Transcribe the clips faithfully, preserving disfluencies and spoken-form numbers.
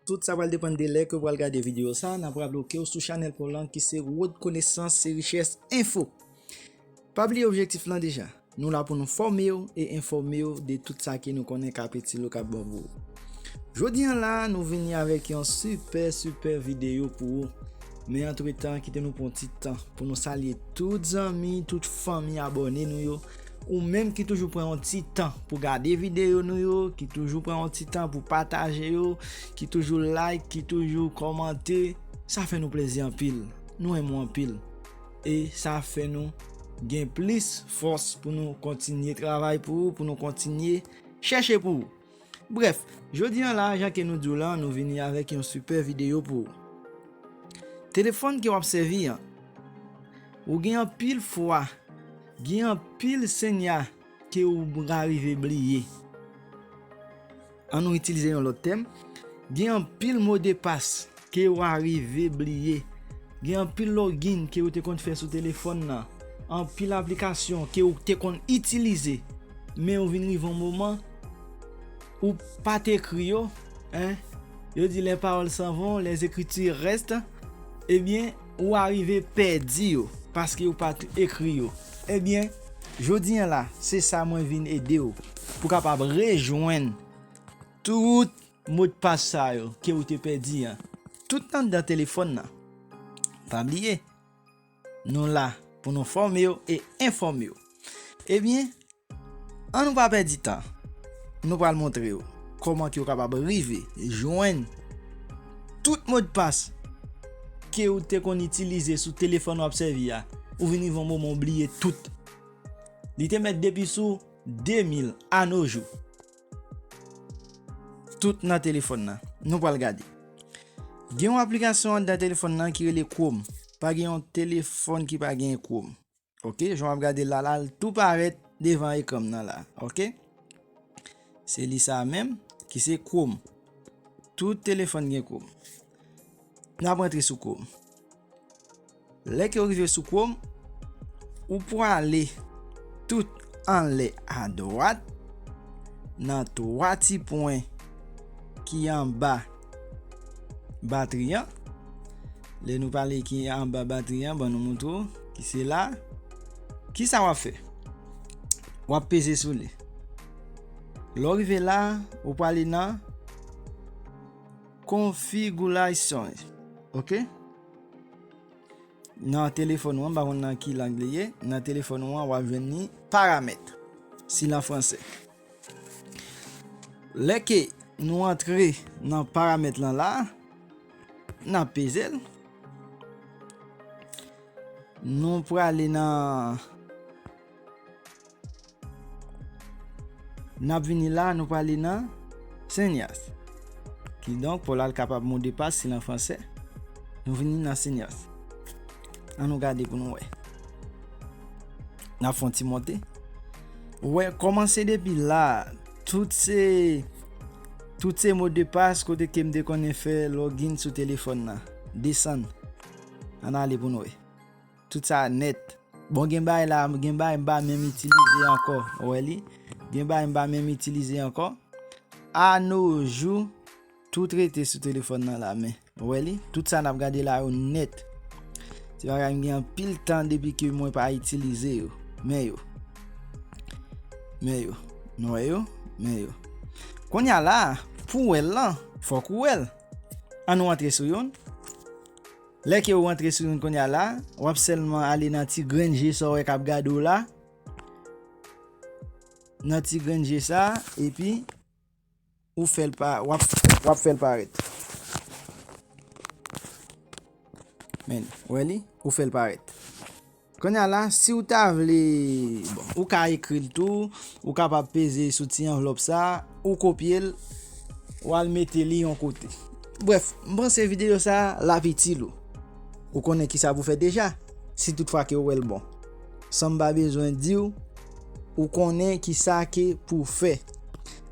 Tout sa pral depann de lè ke w pral gade videyo sa. N ap raple w ke w sou chanèl pa w lan ki se Rod Konesans se Richès Enfo. Pa bliye objektif lan deja. Nou la pou nou fòme w e enfòme w de tout sa ke nou konnen k ap itil ou, k ap bon pou ou. Jodi an la, nou vini avèk yon sipè, sipè videyo pou ou. Men antretan, kite nou pran yon ti tan pou nou salye tout zanmi, tout fanmi abòne nou yo. Ou menm ki toujou pran yon ti tan pou gade videyo nou yo, ki toujou pran yon ti tan pou pataje yo, ki toujou like, ki toujou kòmante, sa fè nou plezi anpil. Nou renmen w anpil. E sa fè nou gen plis fòs pou nou kontinye travay pou ou, pou nou kontinye chèche pou ou. Brèf, jodi an la, jan ke nou di w lan, nou vini avèk yon sipè videyo pou ou. Telefòn ke w ap sèvi an, ou gen anpil fwa, gen anpil senya ke ou ka rive bliye. An nou itilize yon lòt tèm, gen anpil modepas ke ou arive bliye. Gen anpil login ke ou te konn fè sou telefòn nan. Anpil aplikasyon ke ou te konn itilize. Men ou vin rive yon moman, ou pa t ekri yo, en. Yo di les paroles s'en vont, les écritures restent. Ebyen, ou arive pèdi yo, paske ou pa t ekri yo. Ebyen, jodi an la, se sa mwen vin ede w, pou kapab rejwenn tout modpas sa yo ke ou te pèdi an. Tout anndan telefòn nan. Pa bliye, nou la pou nou fòme w e enfòme w. Ebyen, an nou pa pèdi tan. Nou pral montre w kòman ke w kapab rive jwenn tout modpas ke ou te konn itilize sou telefòn w ap sèvi a. Ou vin rive yon moman ou bliye tout. Li te mèt depi sou de mil a no jou. Tout nan telefòn nan. Nou pral gade. Gen yon aplikasyon anndan telefòn nan ki rele Chrome. Pa gen yon telefòn ki pa gen Chrome. Ok, jan w ap gade la, la, l tou parèt devan ekran m nan la. Ok? Se li sa menm, ki se Chrome. Tout telefòn gen Chrome. N ap rantre sou Chrome. Lè ke w rive sou Chrome, ou prale tout anlè adwat nan twa ti pwen ki anba batri an. Lè nou pale ki anba batri an, ban nou montre w ki se la. Kisa w ap fè? W ap peze sou li. Lè w rive la, ou prale nan konfigirasyon. Ok? Nan telefòn ou an, m pa konn nan ki lang li ye, nan telefòn ou an, w ap jwenn li paramèt, si l an fransè. Lè ke nou antre nan paramèt lan la, n ap peze l. Nou prale nan N ap vini la, nou prale nan senyas. Kidonk, pou l al kapab modepas, si l an fransè. Nou vini nan senyas. An nou gade pou nou wè. N ap fè yon ti monte. Ou wè, kòmanse depi la, tout se, tout se modepas kote ke m te konnen fè login sou telefòn nan. Desann. An ale pou nou wè. Tout sa nèt. Bon, gen bagay la, gen bagay m pa menm itilize ankò. Ou wè li? Gen bagay m pa menm itilize ankò. A no jou, tout rete sou telefòn nan la, men. Ou wè li? Tout sa n ap gade la yo nèt. Se bagay m gen anpil tan depi ke mwen pa itilize yo. Men yo. Men yo. Nou wè yo? Men yo. Kounye a la, pou w wè l lan, fòk ou wè l. An nou antre sou youn. Lè ke ou rantre sou youn kounye a la, w ap sèlman ale nan ti grenn je sa w wè k ap gade w la. Nan ti grenn je sa, epi ou fè l pa, w ap, w ap fè l parèt. Men, ou wè li? Ou fè l parèt. Kounye a la, si w ta vle, bon, ou ka ekri l tou, ou kapab peze sou ti anvlòp sa, ou kopye l, ou al mete li yon kote. Brèf, m panse videyo sa, l ap itil ou. Ou konnen kisa pou fè deja, si toutfwa ke ou wè l bon. San m pa bezwen di w, ou konnen kisa ke pou fè.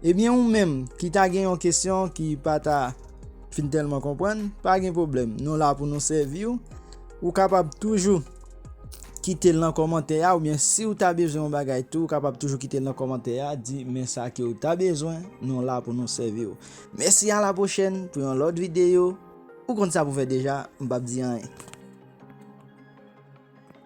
Ebyen, ou menm ki ta gen yon kesyon ki pa ta fin tèlman konprann, pa gen pwoblèm. Nou la pou nou sèvi w. Ou kapab toujou kite l nan kòmantè a, oubyen si w ta bezwen yon bagay tou, ou kapab toujou kite l nan kòmantè a, di men sa ke w ta bezwen, nou la pou nou sèvi w. Mèsi, a la pwochèn pou yon lòt videyo. Ou konn sa pou fè deja, m p ap di anyen.